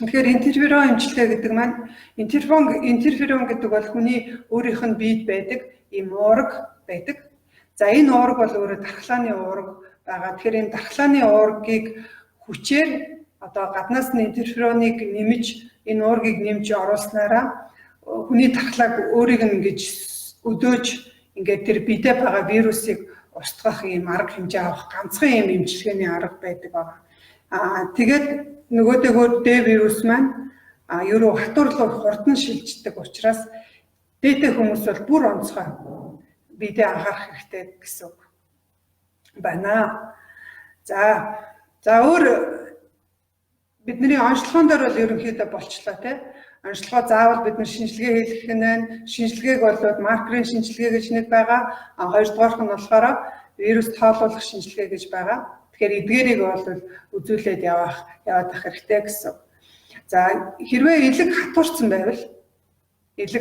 Тэгэхээр интерферон эмчилгээ гэдэг маань интерферон гэдэг бол хүний өөрийнх нь биед байдаг ийм уураг байдаг. За энэ уураг бол өөрөө дархлааны уураг байгаа. Тэгэхээр энэ дархлааны уургийг хүчээр одоо гаднаас нь интерфероныг нэмж энэ уургийг нэмж оруулснараа хүний дархлааг өөрийг нь ингэж өдөөж ингээд тэр биедээ байгаа вирусыг устгах ийм арга хэмжээ авах ганцхан ийм эмчилгээний арга байдаг байгаа. Тэгээд нөгөөдөөгөө Д вирус маань ерөө хатуурлуу хурдан шилждэг учраас дээтэй хүмүүс бол бүр онцгой биедээ анхаарах хэрэгтэй гэсэн үг байна. За өөр бидний онцлогоон дээр бол ерөнхийдөө болчлоо тий. Онцлогоо заавал бид нар шинжилгээ хийх нь байна. Шинжилгээг бол маркерын шинжилгээ гэж нэг байгаа. Хоёрдугаарх нь болохоор вирус тоолуулах шинжилгээ гэж байгаа. Тэгэхээр эдгээрийг бол үзүүлээд яваад ах хэрэгтэй гэсэн. За хэрвээ элэг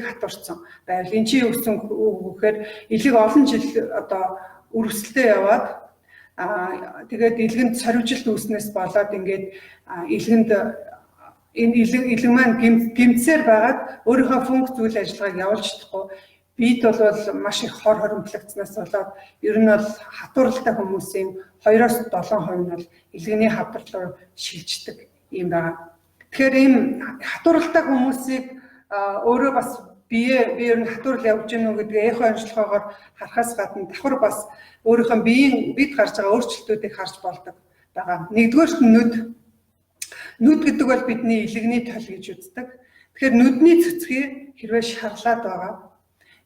хатуурсан байвал энэ чинь юу гэсэн үг гэхээр элэг олон жил одоо өрөвсөлтөө яваад тэгээд элгэнд сорвижилт үүснээс болоод ингээд элгэнд энэ элэг маань гэмтсээр байгаад өөрийнхөө функц үйл ажиллагааг явуулж чадахгүй. Бид бол маш их хор хоримтлагдсанаас болоод ер нь бол хатууралтай хүмүүсийн 2-7% нь бол элгэний хавдар руу шилждэг юм байна. Тэгэхээр ийм хатууралтай хүмүүсийг өөрөө бас би ер нь хатуурал явж гэнэ үү гэдгээ эхо онцлогоогоор харахаас гадна давхар бас өөрийнхөө биеийн бид гарч байгаа өөрчлөлтүүдийг харж болдог байгаа. Нэгдүгээрт нь нүд. Нүд гэдэг бол бидний элэгний тол гэж үздэг. Тэгэхээр нүдний цэцгийг хэрвээ шарлаад байгаа.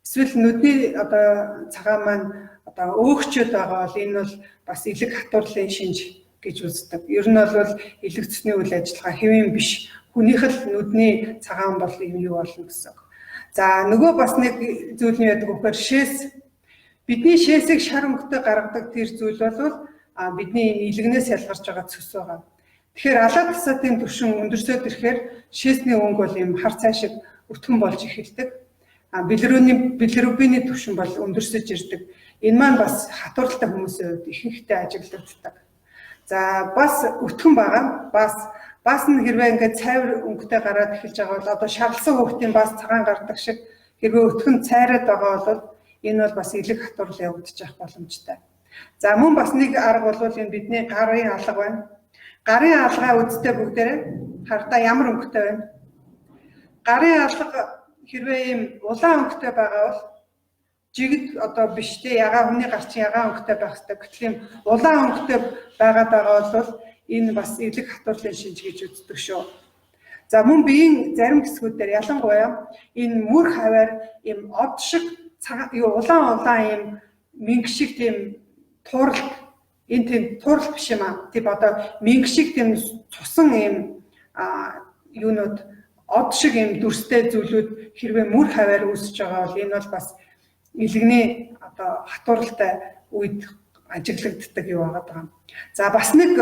Эсвэл нүдний одоо цагаан маань одоо өөгчөд байгаа бол энэ бол бас элэг хатуурлын шинж гэж үздэг. Ер нь бол элэг цэцний үйл ажиллагаа хэвийн биш. Хүнийх л нүдний цагаан бол юм юу болно гэсэн үг. За нөгөө бас нэг зүйл нь яадаг вэхээр шээс. Бидний шээсийг шар өнгөтэй гаргадаг тэр зүйл бол бидний энэ илгнээс ялгарч байгаа цөс байгаа. Тэгэхээр алаа тасаатын түвшин өндөрсөөд ирэхээр шээсний өнгө бол юм хар цай шиг өтгөн болж эхэлдэг. Билирубины түвшин бол өндөрсөж ирдэг. Энэ маань бас хатууралтай хүмүүсийн хувьд ихэнхдээ ажиглагддаг. За бас өтгөн байгаа. Бас нь хэрвээ ингээд цайвар өнгөтэй гараад эхэлж байгаа бол одоо шарлсан хүүхдийн бас цагаан гардаг шиг хэрвээ өтгөн цайраад байгаа бол Энэ бол бас элэг хатуурал явагдчих боломжтой. За мөн бас нэг арга бол энэ бидний гарын алга байна. Гарын алгаа үздэй бүгдээрээ хардаа ямар өнгөтэй байна? Гарын алга хэрвээ ийм улаан өнгөтэй байгаа бол жигд одоо биш те, ягаан хүний гар чинь ягаан өнгөтэй байх хэрэгтэй. Гэтэл ийм улаан өнгөтэй байгаад байгаа бол энэ бас элэг хатуурлын шинж гэж үздэг шүү. За мөн биеийн зарим хэсгүүдээр ялангуяа энэ мөр хаваар ийм од шиг улаан улаан ийм мэнг шиг тийм туурал, энэ тийм туурал биш юм аа. Тийм одоо мэнг шиг тийм цусан ийм юунууд од шиг ийм дүрстэй зүйлүүд хэрвээ мөр хаваар үүсэж байгаа бол энэ бол бас элэгний одоо хатууралтай үед ажиглагддаг юу байгаа даа. За бас нэг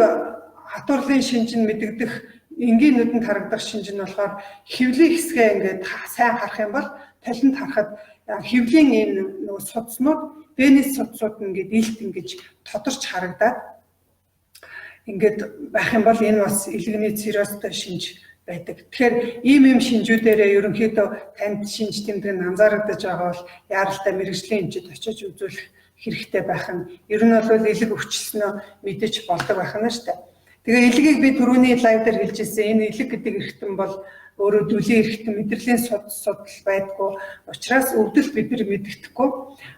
хатуурлын шинж нь мэдэгдэх энгийн нүдэнд харагдах шинж нь болохоор хөвлийн хэсгээ ингээд сайн харах юм бол толинд харахад хөвлийн энэ нөгөө судснууд, венес судсууд ингээд илт ингэж тодорч харагдаад ингээд байх юм бол энэ бас элэгний циррозтой шинж байдаг. Тэгэхээр ийм юм шинжүүдээрээ ерөнхийдөө танд шинж тэмдэг нь анзаарагдаж байгаа бол яаралтай мэргэжлийн эмчид очиж үзүүлэх хэрэгтэй байх нь. Ер нь бол элэг өвчлснөө мэдэж болдог байх нь шүү дээ. Тэгээ элгийг би түрүүний live дээр хэлж ирсэн. Энэ элэг гэдэг эрхтэн бол өөрөө дүлийн эрхтэн, мэдрэлийн судал байдгүй. Учраас өвдөлт бид нар мэддэхгүй.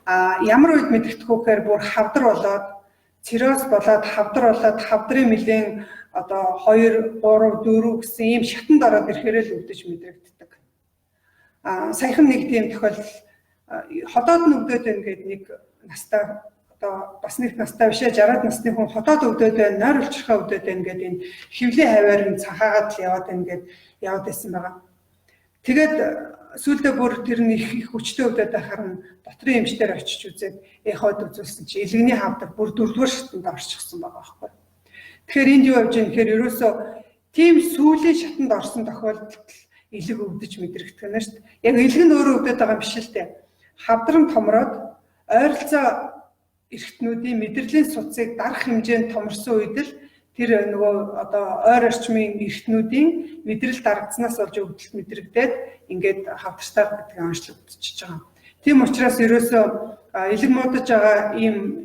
А ямар үед мэддэхгүй гэхээр бүр хавдар болоод, цирроз болоод, хавдар болоод, хавдрын нэлээн одоо 2, 3, 4 гэсэн ийм шатанд ороод ирэхээр л өвдөж мэдрэгддэг. А саяхан нэг тийм тохиолдол ходоод нь өвдөд байна гэдэг нэг настай, одоо бас нэг настай биш ээ, 60-аад насны хүн ходоод өвдөд байна, нойр улчирхаа өвдөд байна гэдэг энэ хөвлийн хаваар нь цахаагаад л яваад байна гэд яваад байсан байгаа. Тэгээд сүүлдээ бүр тэр нь их хүчтэй өвдөд байхаар нь дотрын эмчтэр очиж үзээд эход үзүүлсэн чи элэгний хавдар бүр 4-р шатанд орчихсон байгаа байхгүй. Тэгэхээр энд юу явж байгаа гэхээр ерөөсөө тийм сүүлийн шатанд орсон тохиолдолд элэг өвдөж мэдрэгдэх нь шүү дээ. Яг элэг нь өөрөө өвдөд байгаа юм биш л дээ. Хавдар нь томроод ойролцоо эрхтнүүдийн мэдрэлийн судсыг дарах хэмжээнд томорсон үед л тэр нөгөө одоо ойр орчмын эрхтнүүдийн мэдрэл дарагдсанаас болж өвдөлт мэдрэгдээд ингээд хавдартай гэдэг онцлогдчихж байгаа. Тийм учраас ерөөсөө элэг муудаж байгаа ийм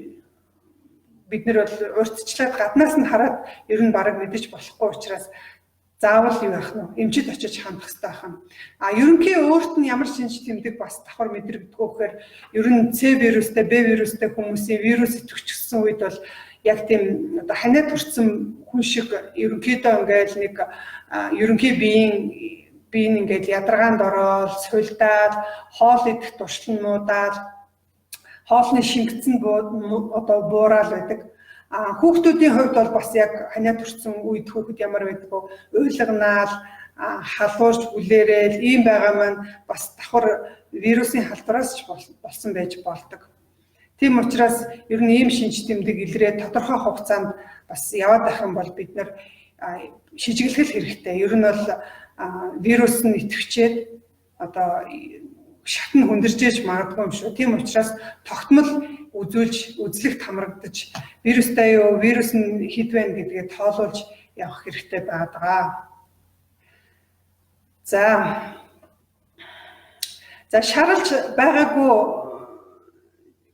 бид нар бол урьдчилаад гаднаас нь хараад ер нь бараг мэдэж болохгүй учраас заавал юу яах нь эмчид очиж хандах хэрэгтэй байх юм. А ерөнхий өөрт нь ямар шинж тэмдэг бас давхар мэдрэгдэх вэ гэхээр ер нь С вирустэй, Б вирустэй хүмүүсийн вирус идэвхжсэн үед бол яг тийм одоо ханиад төрсэн хүн шиг ерөнхийдөө ингээл нэг ерөнхий биеийн бие нь ингээд ядаргаанд ороод, сулдаад, хоол идэх туршлан муудаад, хоолны шингэцэн одоо буурал байдаг. А хүүхдүүдийн хувьд бол бас яг ханиад төрсэн үед хүүхэд ямар байдаг вэ? Уйлганаал, халуурч бүлээрээл ийм байгаа маань бас давхар вирусын халдвараас ч болсон байж болдог. Тийм учраас ер нь ийм шинж тэмдэг илрээ тодорхой хугацаанд бас яваад байх юм бол бид нар шижиглэх хэрэгтэй. Ер нь бол вирус нь идэвхжээд одоо шатн хүндэрчээж магадгүй юм шүү. Тийм учраас тогтмол үзүүлж, үзлэгт хамрагдаж, вирустай юу, вирус нь хэд байна гэдгээ тоолуулж явах хэрэгтэй байдаг. За шаралж байгаагүй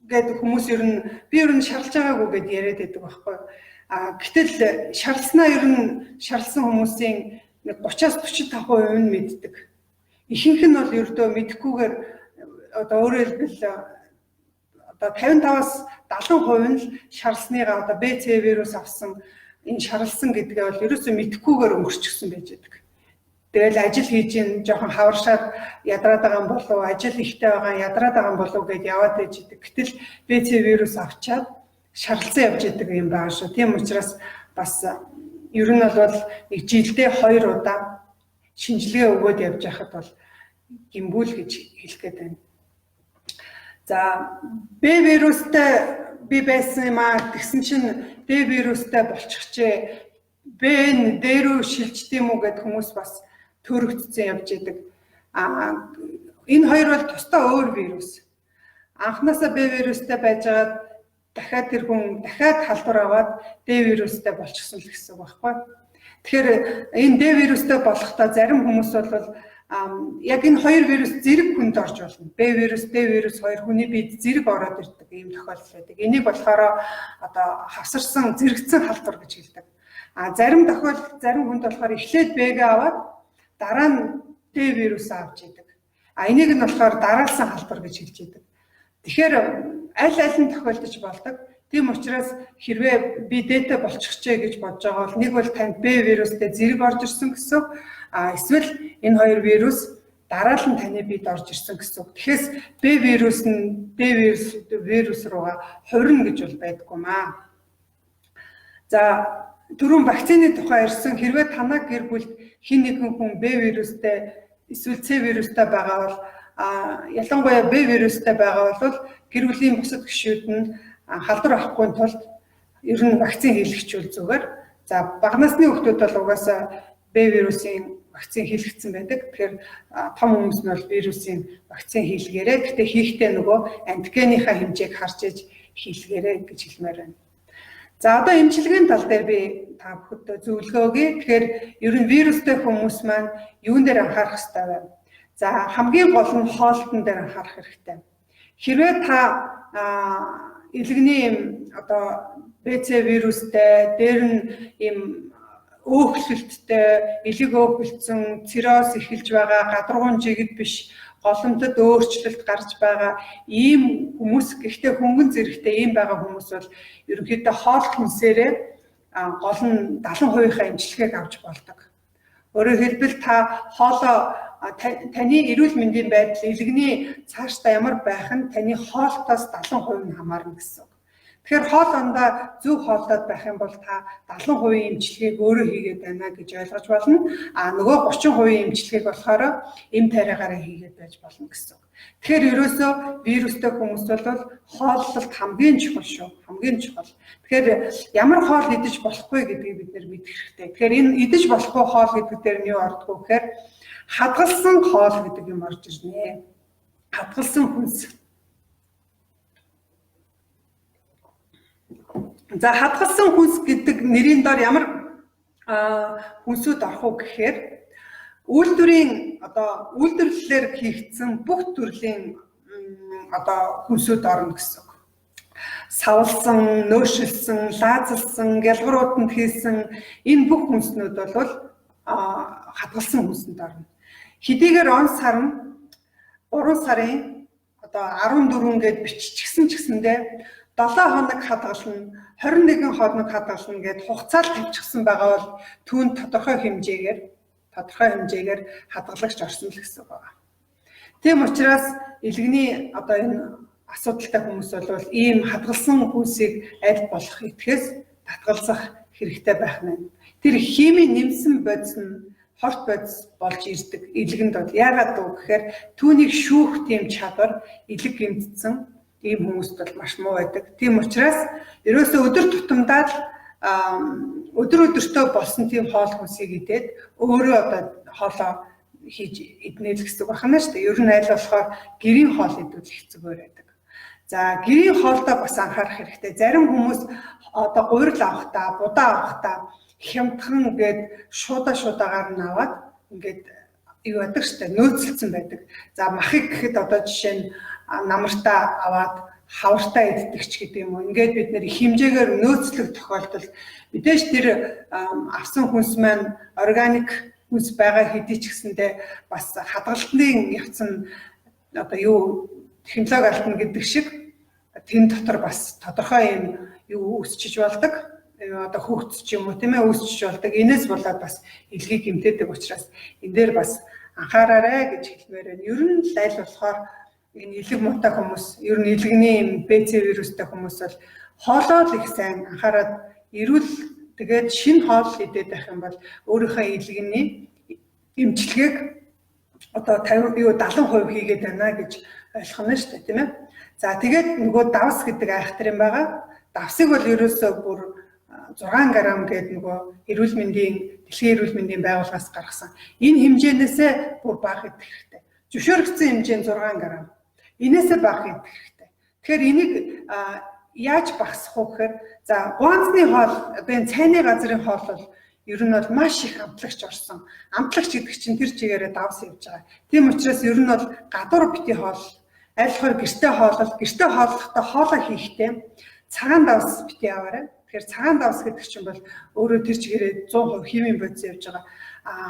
гэдэг хүмүүс ер нь би ер нь шарлж байгаагүй гэд яриад байдаг байхгүй. А гэтэл шарлснаа ер нь шарлсан хүмүүсийн нэг 30-аас 45% нь мэддэг. Ихэнх нь бол ердөө мэдэхгүйгээр одоо өөрөөр хэлбэл одоо 55-аас 70% нь л шарлсныгаа одоо Б, С вирус авсан энэ шарлсан гэдгээ бол ерөөсөө мэдэхгүйгээр өнгөрчихсөн байж байдаг. Тэгэл ажил хийж ин жоохон хаваршаад ядраад байгаа юм болов, ажил ихтэй байгаа ядраад байгаа юм болов гэд яваад байж идэг. Гэтэл Б, С вирус авчаад шарлцсан явж идэг юм байгаа шүү. Тийм учраас бас ер нь бол нэг жилдээ 2 удаа шинжилгээ өгөөд явж байхад бол гимгүүл гэж хэлэх гээд байна. За Б вирустай би байсан юм аа тэгсэн чинь Д вирустай болчихжээ. Б нь Д рүү шилждэг юм уу гэд хүмүүс бас төрөгдсөн явж идэг. А энэ хоёр бол тусдаа өөр вирус. Анхнаасаа Б вирустай байжгаад дахиад тэр хүн дахиад халдвар аваад Д вирустай болчихсон л гэсэн үг байхгүй. Тэгэхээр энэ Д вирустай болохдоо зарим хүмүүс бол Яг энэ хоёр вирус зэрэг хүнд орж болно. Б вирус, Д вирус хоёр хүний биед зэрэг ороод ирдэг ийм тохиолдол байдаг. Энийг болохоор одоо хавсарсан, зэрэгцсэн халдвар гэж хэлдэг. А зарим тохиолдолд зарим хүнд болохоор эхлээд Б-г аваад дараа нь Д вирус авч идэг. А энийг нь болохоор дараалсан халдвар гэж хэлж идэг. Тэгэхээр аль аль нь тохиолдож болдог. Тийм учраас хэрвээ би Д-тэй болчихжээ гэж бодож байгаа бол нэг бол танд Б вирустэй зэрэг орж ирсэн гэсэн. А эсвэл энэ хоёр вирус дараалан таны биед орж ирсэн гэсэн үг. Тэгэхээр Б вирус нь Д вирус руугаа хувирна гэж бол байдаггүй маа. За түрүүн вакцины тухай ярьсан. Хэрвээ танаа гэр бүлд хэн нэгэн хүн Б вирустэй эсвэл С вирустай байгаа бол ялангуяа Б вирустай байгаа бол гэр бүлийн бусад гишүүд нь халдвар авахгүй тулд ер нь вакцин хийлгэчихвэл зүгээр. За бага насны хүүхдүүд бол угаасаа Б вирусын вакцин хийлгэсэн байдаг. Тэгэхээр том хүмүүс нь бол вирусын вакцин хийлгээрэй. Гэхдээ хийхдээ нөгөө антигеныхаа хэмжээг харж иж хийлгээрэй гэж хэлмээр байна. За одоо эмчилгээний тал дээр би та бүхэнд зөвлөгөө өгье. Тэгэхээр ер нь вирустэй хүмүүс маань юун дээр анхаарах ёстой вэ? За хамгийн гол нь хоолтон дээр анхаарах хэрэгтэй. Хэрвээ та илгэний юм одоо БЦ вирустэй, дээр нь юм өөхлөлттэй, элэг өөхөлдсөн, цирроз эхэлж байгаа, гадаргуун жигд биш, голомтод өөрчлөлт гарч байгаа ийм хүмүүс, гэхдээ хөнгөн зэрэгтэй ийм байгаа хүмүүс бол ерөнхийдөө хоол хүнсээрээ гол нь 70%-ийнхаа эмчилгээг авч болдог. Өөрөөр хэлбэл та хоолоо таны эрүүл мэндийн байдал элэгний цаашдаа ямар байх нь таны хоолтоос 70% нь хамаарна гэсэн үг. Тэгэхээр хоол ондоо зөв хооллоод байх юм бол та 70% эмчилгээг өөрөө хийгээд байна гэж ойлгож болно. А нөгөө 30% эмчилгээг болохоор эм тариагаараа хийгээд байж болно гэсэн үг. Тэгэхээр ерөөсөө вирустэй хүмүүс бол хооллолт хамгийн чухал шүү. Хамгийн чухал. Тэгэхээр ямар хоол идэж болохгүй гэдгийг бид нэр мэдэх хэрэгтэй. Тэгэхээр энэ идэж болохгүй хоол гэдэг дээр нь юу ордгоо гэхээр хадгалсан хоол гэдэг юм орж ирнэ. Хадгалсан хүнс. За хадгалсан хүнс гэдэг нэрийн дор ямар хүнсүүд орох уу гэхээр үйлдвэрийн одоо үйлдвэрлэлээр хийгдсэн бүх төрлийн одоо хүнсүүд орно гэсэн үг. Савлсан, нөөшилсэн, лаазалсан, гялгар ууданд хийсэн энэ бүх хүнснүүд бол хадгалсан хүнсэнд орно. Хэдийгээр он сар нь 3 сарын одоо 14 гээд биччихсэн ч гэсэндээ 7 хоног хадгална, 21 хоног хадгална гэд хугацаал тавьчихсан байгаа бол түүнд тодорхой хэмжээгээр хадгалагч орсон л гэсэн үг байна. Тийм учраас элэгний одоо энэ асуудалтай хүмүүс бол ийм хадгалсан хүнсийг аль болох итгэс татгалзах хэрэгтэй байх нь. Тэр химийн нэмсэн бодис нь хорт бодис болж ирдэг элгэнд бол. Яагаад вэ гэхээр түүнийг шүүх тийм чадвар элэг гэмтсэн ийм хүмүүст бол маш муу байдаг. Тийм учраас ерөөсөө өдөр тутамдаа л өдөр өдөртөө болсон тийм хоол хүнсийг идээд өөрөө одоо хоолоо хийж иднэ л гэсэн үг байна шүү дээ. Ер нь аль болохоор гэрийн хоол идвэл их зүгээр байдаг. За гэрийн хоолтой бас анхаарах хэрэгтэй. Зарим хүмүүс одоо гурил авахдаа, будаа авахдаа хямдхан гээд шуудаагаар нь аваад ингээд юу яадаг шүү дээ, нөөцлөсөн байдаг. За махыг гэхэд одоо жишээ нь намартаа аваад хавартаа иддэг ч гэдэг юм уу. Ингээд бид нэр хэмжээгээр нөөцлөх тохиолдолд мэдээж тэр авсан хүнс маань органик хүнс байгаа хэдий ч гэсэндээ бас хадгалтын явц нь одоо юу технологи алдна гэдэг шиг тэн дотор бас тодорхой юм юу үүсчиж болдог. Одоо хөөгц ч юм уу тийм ээ үүсчиж болдог. Энээс болоод бас элгийг гэмтээдэг учраас энэ дээр бас анхаараарай гэж хэлмээр байна. Ер нь л аль болохоор энэ элэг муутай хүмүүс, ер нь элэгний юм БЦ вирустай хүмүүс бол хоолоо л их сайн анхаарад эрүүл тэгээд шинэ хоол идээд байх юм бол өөрийнхөө элэгний эмчилгээг одоо 50 юу 70% хийгээд байна гэж ойлгоно шүү дээ, тийм ээ. За тэгээд нөгөө давс гэдэг айхтар юм байгаа. Давсыг бол ерөөсөө бүр 6 грамм гэдэг нөгөө эрүүл мэндийн дэлхийн эрүүл мэндийн байгууллагаас гаргасан. Энэ хэмжээнээсээ бүр бага идэх хэрэгтэй. Зөвшөөрөгдсөн хэмжээ нь 6 грамм. Энээсээ бага идэх хэрэгтэй. Тэгэхээр энийг яаж багасгах вэ гэхээр за гуанцны хоол одоо энэ цайны газрын хоол бол Ер нь бол маш их амтлагч орсон. Амтлагч гэдэг чинь тэр чигээрээ давс явж байгаа. Тийм учраас ер нь бол гадуур бити хоол, аль болохоор гэртээ хоолол, гэртээ хооллохдоо хоолоо хийхдээ цагаан давс бити аваарай. Тэгэхээр цагаан давс гэдэг чинь бол өөрөө тэр чигээрээ 100% химийн бодис явж байгаа.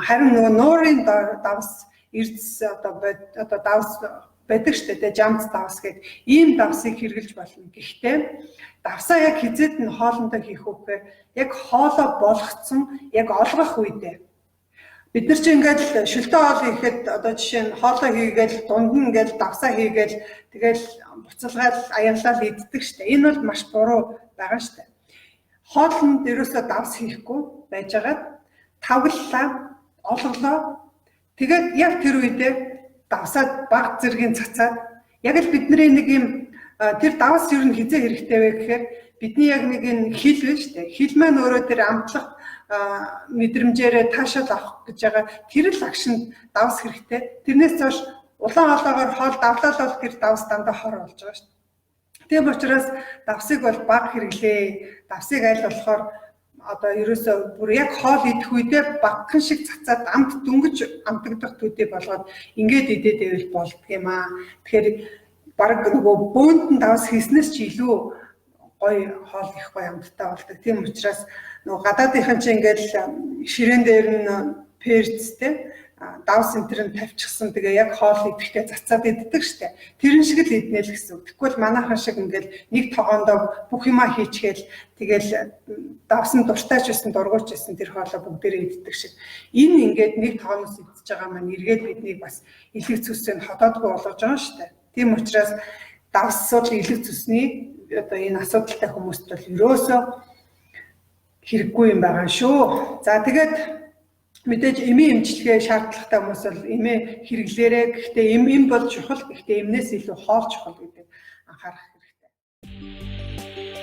Харин нөгөө нуурын давс, эрдэс одоо давс байдаг штэ тэ, жамц давс гэдэг ийм давсыг хэрэглэж болно. Гэхдээ давсаа яг хизээд нь хоолндоо хийх үү гэхээр яг хоолоо болгоцсон, яг олгох үедээ. Бид нар чи ингээд шөлтөө хоол хийхэд одоо жишээ нь хоолоо хийгээл дунд нь ингээд давсаа хийгээл тэгэл буцалгаал аяглал иддэг штэ. Энэ бол маш буруу байгаа штэ. Хоолнд ерөөсөө давс хийхгүй байжгаад тавглалаа, олголоо. Тэгээд яг тэр үедээ давсаад баг зэргийн цацаад яг л бидний нэг юм тэр давс ер нь хизээ хэрэгтэй вэ гэхээр бидний яг нэг энэ хил биш үү? Хил маань өөрөө тэр амтлах мэдрэмжээрээ таашаал авах гэж байгаа тэр л агшинд давс хэрэгтэй. Тэрнээс хойш улаан хоолоогоор хоол давлал бол тэр давс дандаа хор болж байгаа шүү дээ. Тийм учраас давсыг бол баг хэрэглээ. Давсыг аль болохоор одоо ерөөсөө бүр яг хоол идэх үедээ багхан шиг цацаад амт дөнгөж амтагдах төдий болгоод ингээд идээд байвал болдго юм аа. Тэгэхээр баг нөгөө бөөнд нь давс хийснээс ч илүү гоё хоол их гоё амттай болдог. Тийм учраас нөгөө гадаадынхан чинь ингээд ширээн дээр нь перцтэй давс энэ нь тавьчихсан. Тэгээ яг хоол идэхдээ цацаад иддэг штэ. Тэрэн шиг л иднэ л гэсэн үг. Тэгвэл манайхан шиг ингээл нэг тогоондоо бүх юмаа хийчихэл тэгэл давс нь дуртай ч байсан дургуй ч байсан тэр хоолоо бүгдээрээ иддэг шиг. Энэ ингээд нэг тогооноос идчихэж байгаа маань эргээд биднийг бас элэг цүсээ хотоодгүй болгож байгаа штэ. Тийм учраас давс бол элэг цүсний одоо энэ асуудалтай хүмүүст бол ерөөсөө хэрэггүй юм байгаа шүү. За тэгээд мэдээж эмийн эмчилгээ шаардлагатай хүмүүс бол эмээ хэрэглээрэй. Гэхдээ эм бол чухал. Гэхдээ эмнээс илүү хоол чухал гэдэг анхаарах хэрэгтэй.